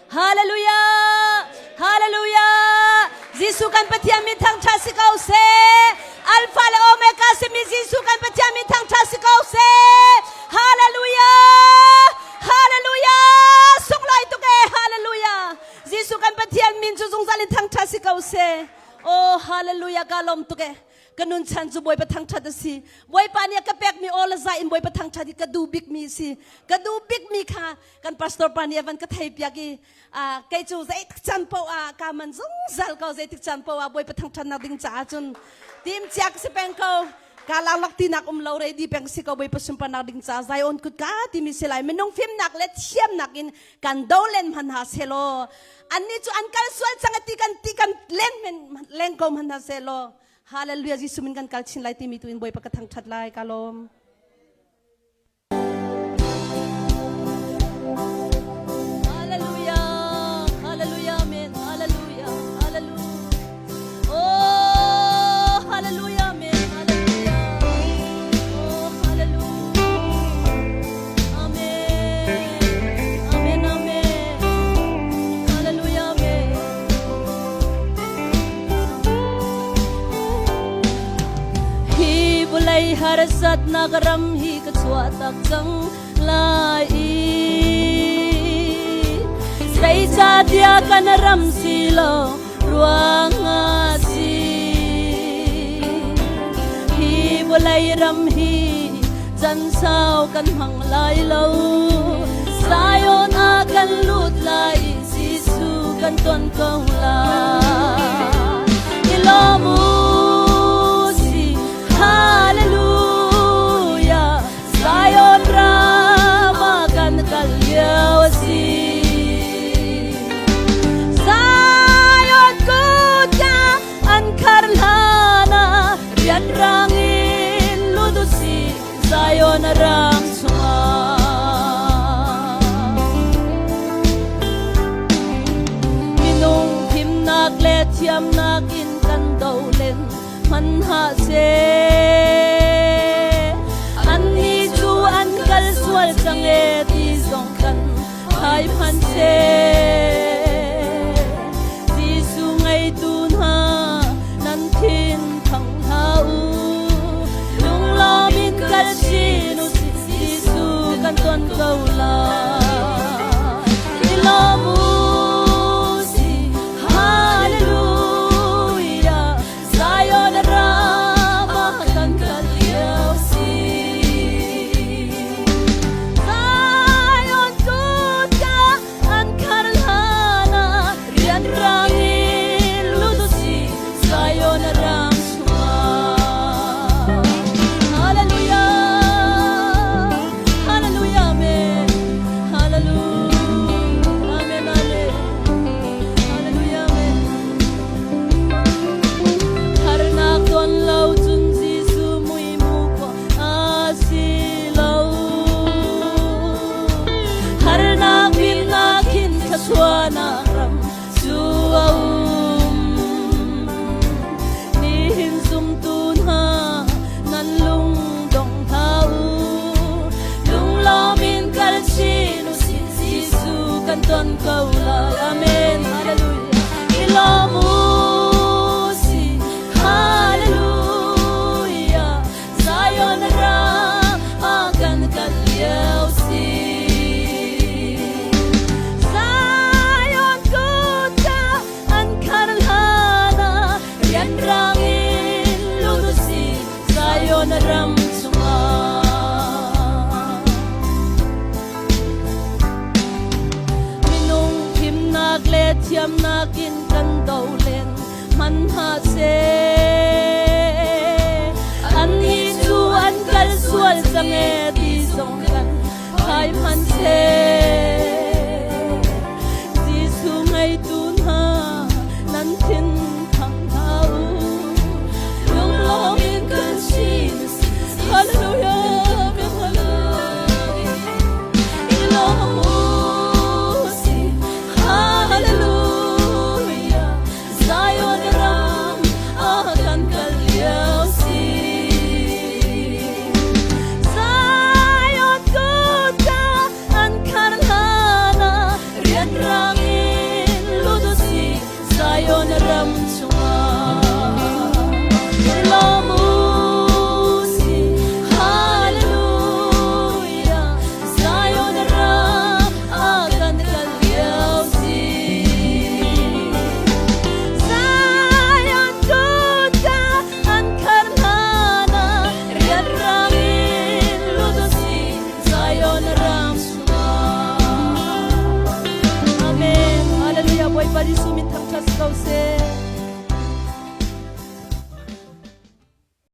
Hallelujah! Hallelujah! Jesuh kan Pathian min thangṭhat si ko seh. Alpha le Omega simi Jesuh kan Pathian min thangṭhat si ko seh. Hallelujah! Hallelujah! Sunglawi tuk e! Hallelujah! Jesuh kan Pathian min cu zungzal in thangṭhat si ko seh. Oh, hallelujah! Ka lawm tuk e. Ka nun chan cu Bawipa thangṭhat a si. Bawipa nih a ka pekmi aw le zai in Bawipa thangṭhat hi ka duh bikmi a si. Ka duh bikmi kha kan pastor pa nih a van ka thei piak i kei cu zeitik caan paoh ah ka man zungzal ko. Zeitik caan paoh ah Bawipa thangṭhatnak ding caah cun tim cia ka si peng ko. Ka lalak tinak um lo ready peng si ko. Bawipa sunparnak ding caah Zion kutka timi si lai. Minung fimnak le thiamnak in kan do len hmanha selaw, annih cu an kal sual cang ti kan ti kan leng men leng ko hmanha selaw, hallelujah, Jesuh min kan kal chin lai timi tu in Bawipa ka thangṭhat lai. Ka lawm. Hallelujah, hallelujah, amen, hallelujah, hallelujah. Oh, hallelujah, amen, hallelujah. Oh, hallelujah. Amen, amen, amen. Hallelujah, amen. Hi vawlei harsatnak ram hi ka chuah tak cang lai i zeicahtiah kan ram si lo ruangah si. Hi vawlei ram hi can sau kan hmang lai lo. Zion ah kan lut lai i Jesuh kan ton ko lai. I lawm u si, hallelujah, Zion ram ah kan kal lio a si. Zion kutka an khar hlan ah rianrang in lut u si Zion ram chungah. Minung fimnak le thiamnak in kan do len hmanhah seh, annih cu an kal sual cang e ti zong kan hai hmanh seh, Jesuh ngeitu hna nan thin phang hlah u. Lunglawm in kal chin u sih, Jesuh kan ton ko lai. I lawm u sih, hallelujah, Zion ram ah kan kal lio si. Zion kutka an khar hlan ah rianrang in lut u sih Zion ram chungah. Hallelujah, hallelujah, amen, hallelujah, amen, amen, hallelujah, amen. Harnak ton lo cun Jesuh mui mu khawh a si lo. Harnak biknak hin thluachuahnak ram cu a um. Nihin zumtu hna nan lung dong hlah u. Lunglawm in kal chin u sih, Jesuh kan ton ko lai. Amen. Hallelujah. I lawm u sih. Hallelujah. Zion ram ah kan kal lio si. Zion kutka an khar hlan ah rianrang in lut u sih Zion ram chungah. Minung fimnak le thiamnak in kan do len hmanhah seh, annih cu an kal sual cang e ti zong kan phai hmanh seh.